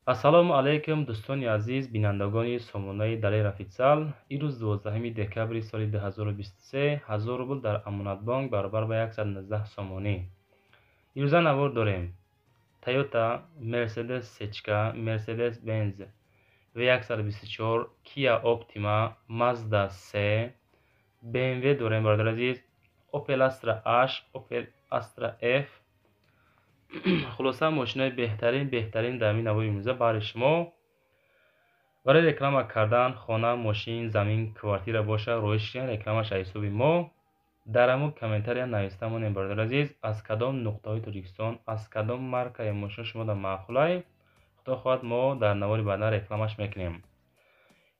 Ассалому алайкум, дӯстони азиз, бинандагони сомонаи Далер Офитсиал. Ирӯз 12 декабри соли 2023, 1000 рубл дар Амонатбонк баробар ба 119 сомонӣ. Ирӯза навор дорем. Toyota, Mercedes Сечка, Mercedes Benz V124, Kia Optima, Mazda C, BMW дорем, бародари азиз, Opel Astra H, Opel Astra F. Хулоса, мошинои беҳтарин, беҳтарин дар ҳамин навори имрӯза баҳри шумо. Барои реклама кардан хона, мошин, замин, квартира боша, роиш кунед, рекламаш аз ҳисоби мо. Дар ҳамун комментария нависта монем, бародари азиз, аз кадом нуқтаҳои Тоҷикистон, аз кадом маркаи мошин шумо дар маъқулай. Худо хоҳад, мо дар навори баъдан рекламаш мекунем.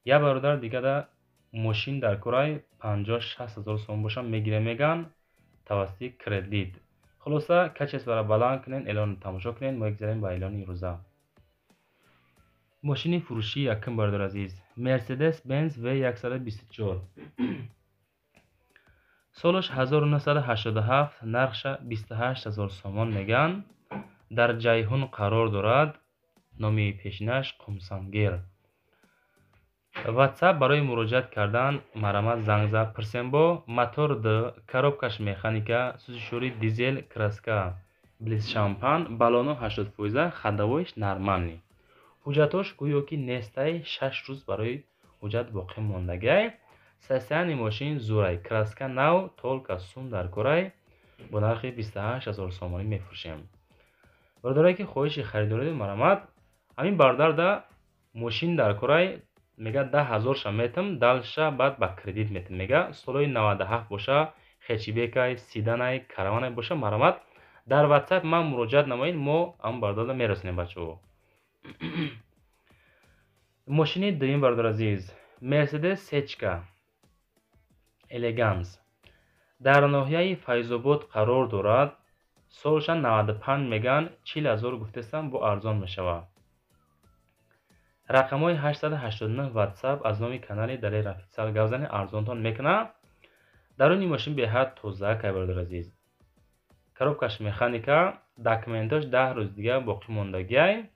Як бародар дигада мошин дар корай 50-60 ҳазор сом боша мегирем, меган, тавассути кредит. Хулоса, качествора баланд кунен, эълонро тамошо кунен, мо гузарем ба эълони имрӯза. Мошини фурӯшии якум, бародари азиз, Mercedes Benz V124. Солаш 1987, нархша 28000 сомон меган. Дар Ҷайҳун қарор дорад, номи пешинаш Қумсангир. WhatsApp барои муроҷиат кардан марамат занг зад пурсем бо. Мотор д, коробкаш механика, сӯзишворӣ дизел, краска близ шампан, баллоно 80%, ходовоиш нормальный. Ҳуҷҷатош гӯё ки нестай, 6 рӯз барои ҳуҷҷат боқӣ мондагиай. Состояние мошин зурай, краска нав, только сум дар корай, бо нархи 28000 сомонӣ мефурӯшем. Бародарое ки хоҳиши харидорӣ марамат, ҳамин бародарда мошин дар корай, мега 10000 ша метам, дальше баъд ба кредит метам. Мега солҳои 97 боша, хэтчбекай, седанай, караванай боша, марамат дар WhatsApp ман муроҷиат намоед, мо ҳамон бародарда мерасонем, бачаҳо. Мошини дуюм, бародари азиз, Mercedes Сечка Элеганс. Дар ноҳияи Файзобод қарор дорад, солша 95 меган, 40000 гуфтестам, бо арзон мешавад. Рақамҳои 889 WhatsApp аз номи канали Далер Офитсиал гап занед, арзонтон мекунад. Даруни мошин беҳад тоза кай, бародари азиз. Коробкаш механика, документош 10 рӯз дига боқӣ мондагиай.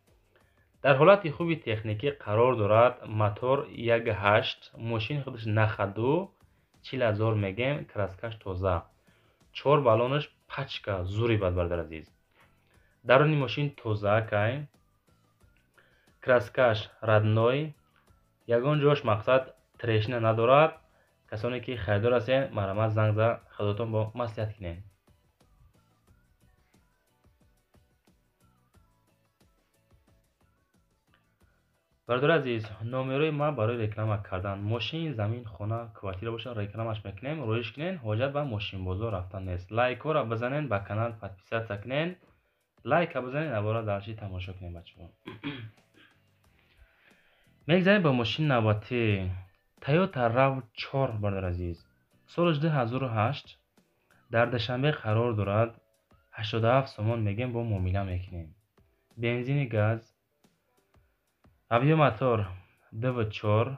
Дар ҳолати хуби техникӣ қарор дорад, мотор 1.8, мошин худаш нахаду, 40000 мегем, краскаш тоза. 4 баллонаш пачка зури бад, бародари азиз. Даруни мошин тоза кай, краскаш родной, ягон ҷош мақсад трещина надорад. Касоне ки харидор ҳастед, марҳамат занг зад, худотон бо маслиҳат кунед. Бародари азиз, номерои ман барои реклама кардан мошин, замин, хона, квартира бошад, рекламаш мекунем, роиш кунед, ҳоҷат ба мошинбозор рафтан нест. Лайкҳоро бизанед, ба канал подписаться кунед, лайка бизанед, навора дарши тамошо кунед, бачаҳо. Мегзарем ба мошини навбатӣ. Toyota RAV4, бародари азиз. Солаш 2008, дар Душанбе қарор дорад, 87 сомон мегем, бо муомила мекунем. Бензини газ, авиамотор DV4,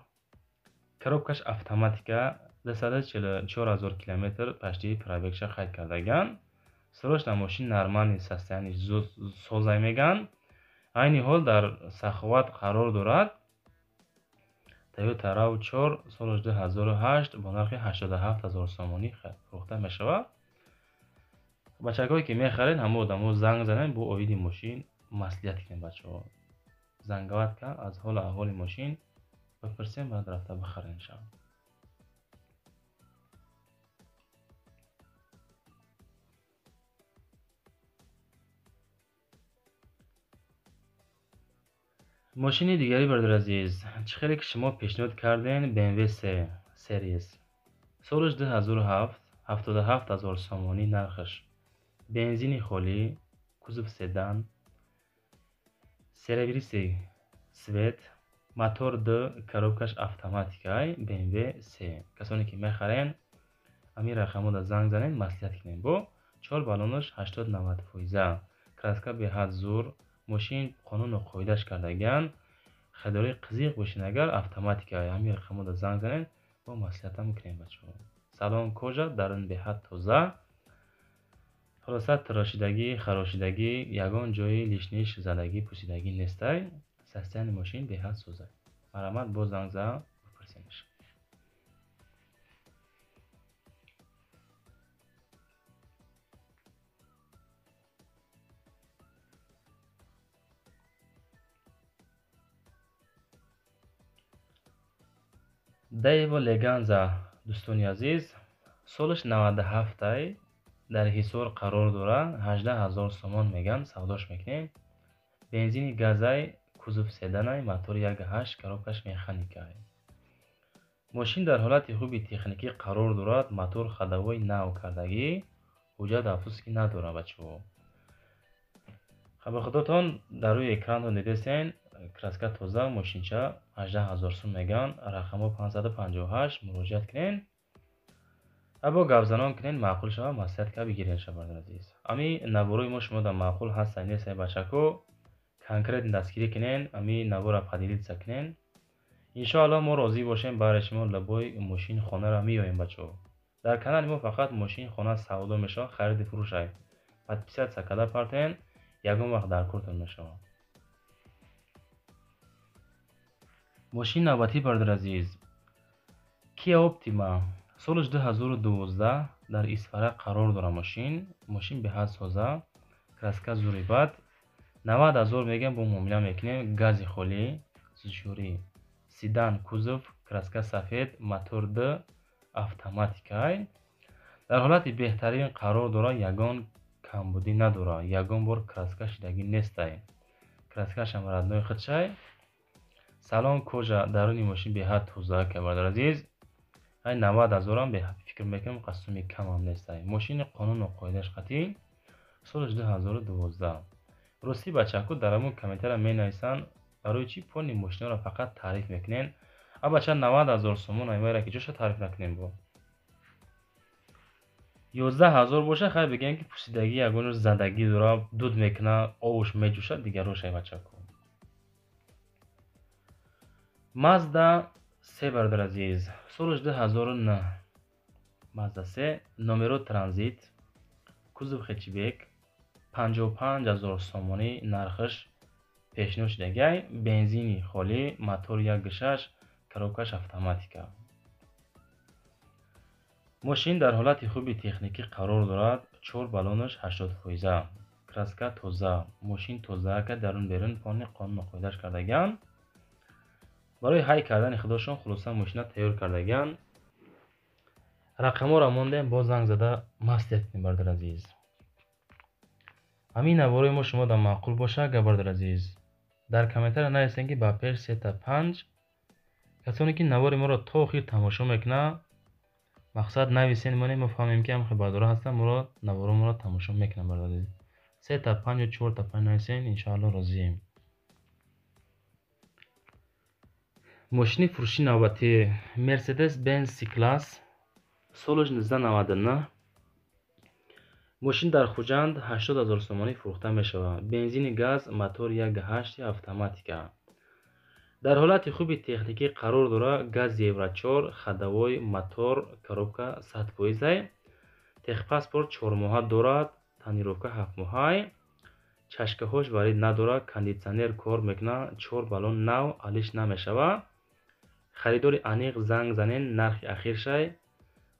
коробкаш автоматика, 244 000 километр почти пробегша қайд кардаган. Срочно мошин нормальный состояние созай меган. Айни ҳол дар Саховат қарор дорад. Toyota RAV4 соли 2008 бо нархи 87000 сомонӣ фурӯхта мешавад. Бачакҳое ки мехаред, ҳамон одамо занг занед, бо оиди мошин маслиҳат кунед, бачаҳо. Занговат ка аз ҳолу аҳволи мошин бипурсем, баъд рафта бихарем шав. Мошини дигари, бародари азиз, чӣ хеле ки шумо пешниҳод кардем, BMW C Series. Солаш 2007, 77000 сомонӣ нархаш. Бензини холӣ, кузов седан, серебристый цвет, мотор Д, коробкаш автоматикай, BMW C. Касоне ки мехарен, ҳамин рақамҳода занг занед, маслиҳат кунед. Бо чор баллонаш 80-90 фоиза. Краска беҳад зур, мошин қонуну қоидаш кардагиан. Харидории қизиқ бошед агар, автоматика, ҳамин рақамҳода занг занед, бо маслиҳатам мекунем, бачаҳо. Салон кожа, дарун беҳад тоза. Хулоса, тарошидагӣ, харошидагӣ, ягон ҷои лишниш задагӣ, пӯсидагӣ нестай. Состояние мошин беҳад созад. Марҳамат, боз занг зада бипурсенаш. Daewoo Leganza, дӯстони азиз, солаш 97-ай, дар Ҳисор қарор дорад, 18 000 сомон меган, савдош мекунем. Бензини газай, кузов седанай, мотори 1.8, коробкаш механикай. Мошин дар ҳолати хуби техникӣ қарор дорад, мотор ходовой нав кардагӣ, ҳуҷҷат афсӯс ки надорад, бачаҳо. Ба худотон дар рӯи экранатон дидесен, краска тоза, мошинча 18 000 сум меган, рақамҳо 558, муроҷиат кунен. Бо гапзанон кунен, маъқул шава, маслиҳат ка бигирен ша, бародари азиз. Ами наворои мо шумо дар маъқул ҳастанд нестанд, бачако, конкретно дастгирӣ кунен, ами навора поделиться кунен. Иншоаллоҳ мо розӣ бошем, баъре шумо любой мошин хонаро меоем, бачаҳо. Дар канали мо фақат мошин хона савдо мешавад, хариди фурӯшай. Подписаться карда партен, ягон вақт дар кортон мешавад. Мошини навбатӣ, бародари азиз, Kia Optima, солаш 2012, дар Исфара қарор дорад мошин. Мошин беҳад соза, краска зури бад, 90 000 мегӯям, бо муомила мекунем, гази холӣ, сӯзишворӣ, седан кузов, краска сафед, мотор д, автоматикай. Дар ҳолати беҳтарин қарор дорад, ягон камбудӣ надорад, ягон бор краска шидагӣ нестай. Краскашам родной худшай. Салон кожа, даруни мошин беҳад тоза, бародари азиз. Ай 90 000-ам фикр мекунам қасуми камам нестай. Мошини қонуну қоидааш қатъӣ, солаш 2012. Ростӣ, бачаҳако, дар ҳамон комментария менависанд, барои чӣ пони мошинаро фақат таъриф мекунен? А бача, 90 000 сомон аймайра ки ҷоша таъриф накунем бо. 11 000 боша, хай бигӯем ки пусидагӣ, ягон ҷо задагӣ дора, дуд мекуна, овуш меҷӯшад, дигарошай, бачако. Mazda 3, бародари азиз, солаш 2009. Mazda 3, номеро транзит, кузов хэтчбек, 55 000 сомонӣ нархаш пешниҳод шудагиай, бензини холӣ, мотор 1.6, коробкаш автоматика. Мошин дар ҳолати хуби техникӣ қарор дорад, чор баллонаш 80%, краска тоза, мошин тоза, ка дарун берун пони қонуну қоидааш кардагианд. Барои ҳай кардани худошон хулоса мошина тайёр кардагианд. Рақамҳоро мондем, боз занг зада маслиҳат кунем, бародари азиз. Ҳамин наворои мо шумо дар маъқул бошад, агар, бародари азиз, дар комментария нависем, ки ба пеш сета панҷ. Касоне ки навори моро то охир тамошо мекунад, мақсад нависен, монем, мо фаҳмем, ки ҳамхел бародаро ҳастанд, моро наворои моро тамошо мекунанд, бародари азиз. Сета панҷ ё чорта панҷ нависен, иншоаллоҳ розием. Мошини фурӯши навбатӣ Mercedes Benz C-Class, солаш 1999. Мошин дар Хуҷанд 80 000 сомонӣ фурӯхта мешавад. Бензини газ, мотор 1.8, автоматика. Дар ҳолати хуби техникӣ қарор дорад, газ Евро 4, ходовой, мотор, коробка 100%-ай. Техпаспорт 4 моҳа дорад, тонировка 7 моҳай. Чашкаҳош варид надорад, кондитсионер кор мекунад, чор баллон нав, алиш намешавад. Харидори аниқ занг занен, нархи ахиршай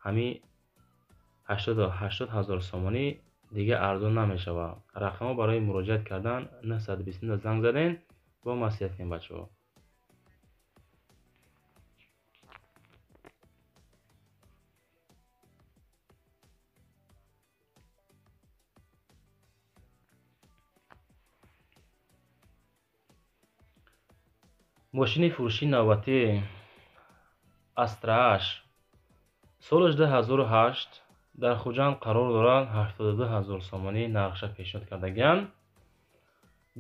ҳами 80 000 сомонӣ, дига арзон намешавад. Рақамҳо барои муроҷиат кардан 929, занг заден, бо маслиҳат кунем, бачаҳо. Мошини фурӯши навбатӣ Astra H, солаш 2008, дар Хуҷанд қарор дорад, 72 000 сомонӣ нархша пешниҳод кардагианд.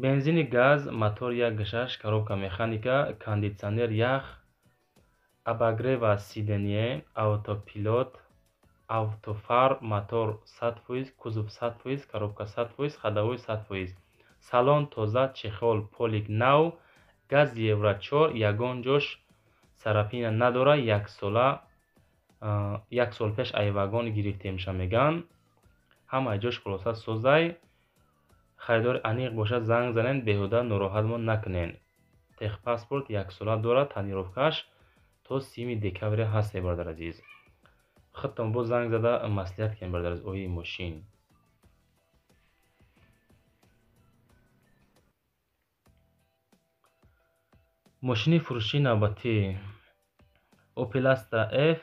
Бензини газ, мотор 1.6, коробка механика, кондитсионер ях, обогрева сиденье, автопилот, автофар, мотор 100%, кузов 100%, коробка 100%, ходовой 100%. Салон тоза, чехол, полик нав, газ Евро 4, ягон ҷош царапина надорад, яксола, як сол пеш ай вагон гирифтемша мегӯянд. Ҳамаи ҷош хулоса созай. Харидори аниқ бошад, занг занед, беҳуда нороҳатмон накунед. Техпаспорт яксола дорад, тонировкаш то 30 декабр ҳаст, бародар азиз. Худтон боз занг зада маслиҳат кунед, бародар азиз, оиди мошин. Мошини фурӯшии навбатӣ Opel Astra F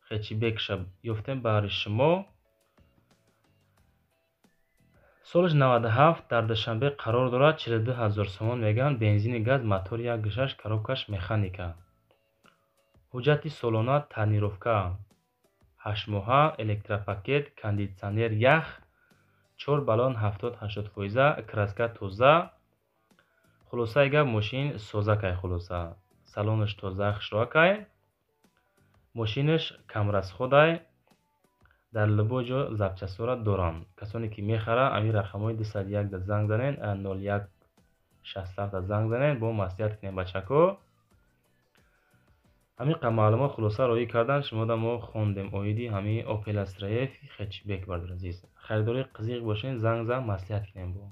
хэтчбекша ёфтем баҳри шумо. Солаш 97, дар Душанбе қарор дорад, 42 ҳазор сомон мегӯянд, бензини газ, мотори 1.6, коробкаш механика. Ҳуҷҷати солона, тонировка ҳаштмоҳа, электропакет, кондитсионер ях, 4 баллон 70-80 фоиза, краска тоза. Хулосаи гап, мошин созакай, хулоса. Салонаш тоза, хушроакай. Мошинаш камрасходай. Дар любой ҷо запчастҳоро доранд. Касоне ки мехаранд, ҳамин рақамҳои 201 да занг занед, 01 67 да занг занед, бо маслиҳат кунем, бачако. Ҳамин қадр маълумот хулоса роӣ кардан, шумода мо хондем оиди ҳамин Opel Astra F хэтчбек, бародар азиз. Харидори қизиқ бошед, занг зан, маслиҳат кунем бо.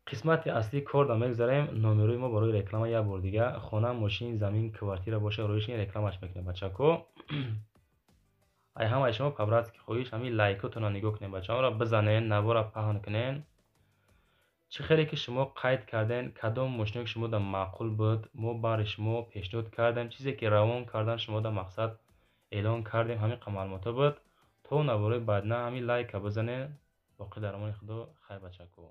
Қисмати аслии корда мегзарем. Номерои мо барои реклама як бор дига: хона, мошин, замин, квартира боша, роишин рекламаш мекунем, бачако. Ай ҳамаи шумо по-братски хоҳиш, ҳамин лайкотонро нигоҳ кунед, бачаҳоро бизанед, навора паҳн кунед. Чӣ хеле ки шумо қайд кардем, кадом мошине ки шумода маъқул буд, мо баҳри шумо пешниҳод кардем, чизе ки равон кардан шумода мақсад эълон кардем, ҳамин қадр маълумотҳо буд. То навораи баъдна ҳамин лайка бизанед. Боқӣ дар амони Худо. Хайр, бачако.